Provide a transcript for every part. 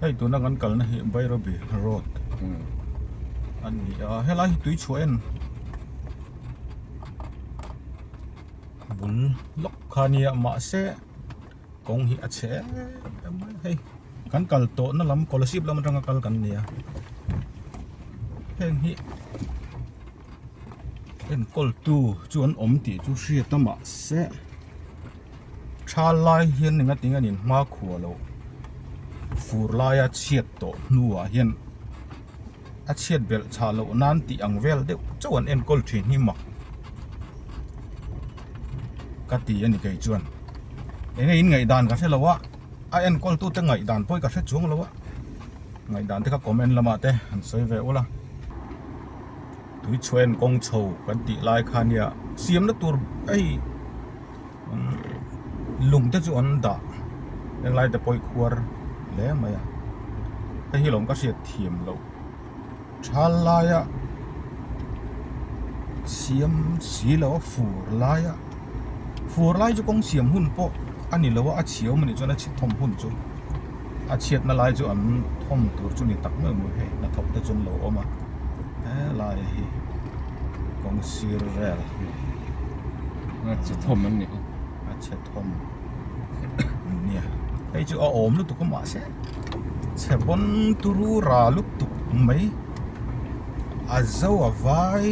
Hei tuna kan kalna hi Bairabi road a ni a helai hi tui chhuah en bul lawk kha a nia mahse kawng hi a chhe em em mai a hei kan kal tawhna lam Kolasib lam atanga kal kan ni a heng hi enkawltu chu an awm tih chu hriat a mahse tha lai hian eng atin an inhma khuah loh fur laia chhiat tawh hnuah hian a chhiat belh chhah loh nan tih ang vel deuh chauh an enkawl thin hi mak ka ti a ni kei chuan eng nge in ngaihdan ka hre lo a a enkawl tute ngaihdan pawh hi ka hre chuang lo a ngaihdan te kha comment lamah te han sawi ve ula. Tuichhuain kawng chho kan tih lai kha nia siamna tur hei lung te chu an dah henglai te pawh hi khuar hle mai a hei hi lawm ka hriat thiam loh thal laia siam si lo a fur laia fur lai chu kawng siam hun pawh a ni lo a a chhiau maw ni chuan a chhe thawm hun chu. A chhiatna lai chu an thawm tur chu ni tak meuh meuh hei hnathawk te chu an lo awm a helai hi kawng sir vel a chhe thawm an ni a chhe thawm nia hei chu a awm lutuk a mahse chhe pawn turu ra lutuk mai a zo a vai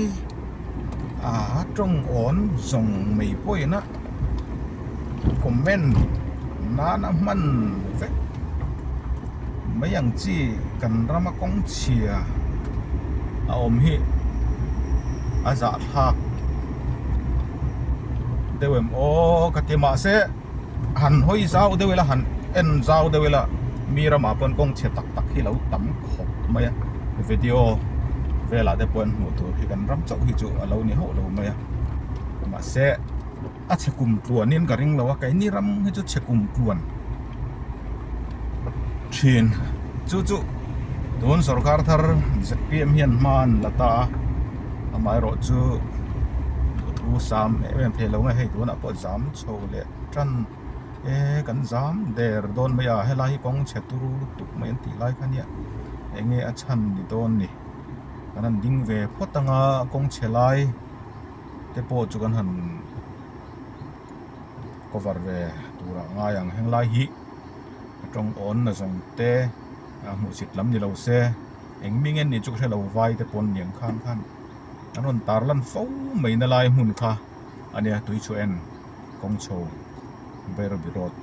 a tawng awn zawng mai pawhin a. Comment nana hman vek mai ang chi kan rama kawng chhia a awm hi a zahthlak deuh em aw ka ti mahse han hawi zau deuh ila han en zau deuh ila mi ramah pawn kawng chhe tak tak hi lo tam khawp mai a video velah te pawh an hmuh tur hi kan ram chauh hi chu a lo ni hauh lo mai a mahse. A chhe kum tluanin ka ring lo a keini ram hi chu chhe kum tluan thin chu chu tun sorkar thar zpm hian hma an la ta a amaherawh chu thu sam em em thei lo nge hei tunah pawh zam chho leh tan e kan zam der dawn mai a helai hi kawng chhe turu lutuk mai an tih lai kha nia eng nge a chhan ni dawn ni kan han ding ve phawt anga kawng chhe lai. te pawh chu kan han cover ve turah ngai ang heng lai hi a tawng awn na zawng te a hmuhsit lam ni lo se eng mi nge nih chu ka hre lo vai te pawn niang khan khan an rawn tar lan fo mai na lai hmun kha a nia tui chhuah en kawng chho Bairabi road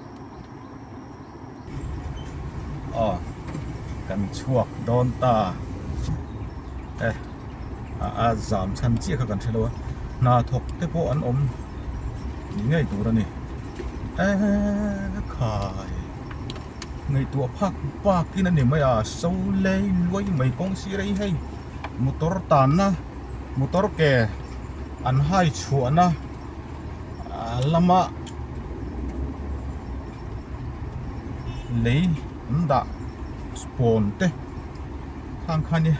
aw kan chhuak dawn ta e a zam chhan chiah kha kan hre lo a hna thawk te pawh an awm ni ngei tur a ni eee khai ngaihtuah phak bak in a ni mai a so lei luai mai kawng sir a hi hei motor tanna motor ke an hai chhuahna. lama lei an dah spawn te khang khan hi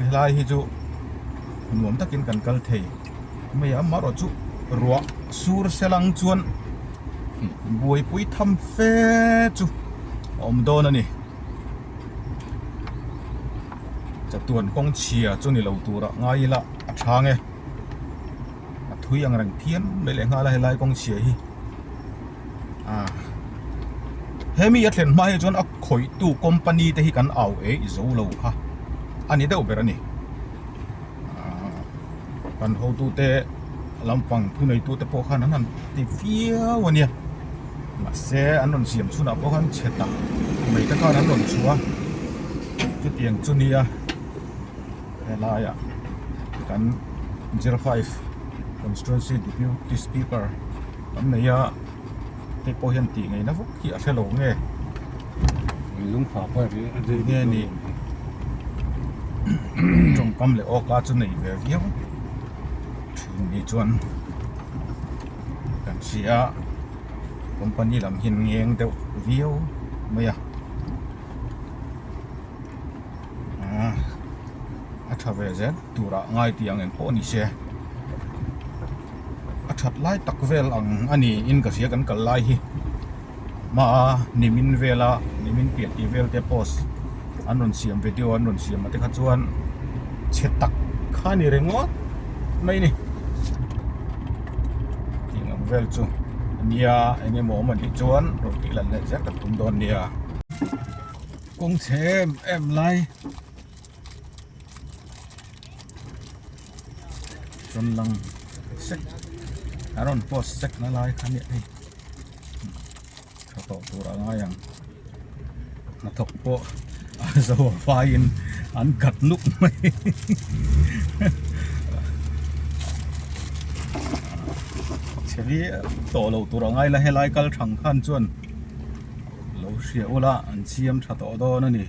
helai hi chu nuam takin kan kal thei mai a amaherawh chu ruah sur se lang chuan buaipui tham fe chu a awm dawn a ni chatuan kawng chhia chu ni lo turah ngai ila a chhang e. A thui ang reng phian mai leh nghal a helai kawng chhia hi ah hemi a thlen hma hi chuan a khawih tu company te hi kan au eih zo lo kha a ni deuh ber a ni ah kan hotu te lampang thunei tu te pawh khan an han ti viau a nia mahse an rawn siam chhunah pawh khan chhe tak mai te khan an rawn chhuah a chutiang chu nia. Helaiah kan 05 constituency deputy speaker kan nei a hei pawh hian tih ngaihna vak hi a hre lo nge lungpha pawh a ri nge ni tawngkam leh awka chu nei ve viau thin ni chuan kan hria a company lam hian ngeng deuh viau mai a. A tha ve zel turah ngai tih ang eng pawh ni se a that lai tak vel ang a ni in ka hria kan kal lai hi. Hmaa nimin vela nimin piah tih vel te post an rawn siam video an rawn siam ah te kha chuan chhe tak kha a ni ringawt mai a ni tih ang vel chu nia eng emaw awm a nih chuan rawn tih lan leh zel kan tum dawn nia kawng chhe em em lai. Rawn lang sek a rawn post sek na lai kha nia hei tha tawh tur a ngai ang hnathawk pawh a zo a faiin an kat nuk mai chhe viau tawh loh tur a ngai la helai kal thang khan chuan lo hria ula an siam tha tawh dawn a ni.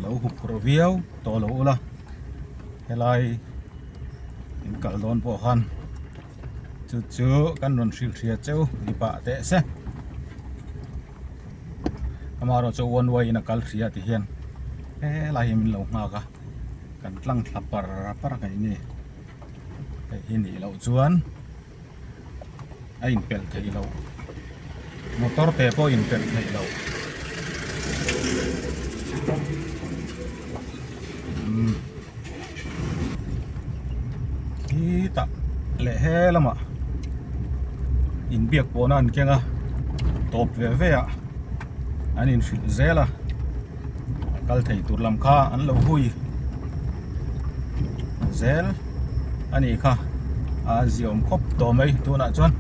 Lo hup rawh viau tawh lo ula helai in kal dawn pawh khan chu chu kan rawn hrilh hria cheu ni pah teh se amaherawh chu one way in a kal hria ti hian helai hi min lo nghak a kan tlang thla par par a ngaih ni hei hi nih loh chuan. A inpelh theih loh motor te pawh inpelh theih loh umm khitah leh he lamah inbiak pawhna an keng a tawp ve ve ah an inhrilh zel a kal thei tur lam kha an lo hui zel a nih kha a ziaawm khawp tawh mai tunah chuan.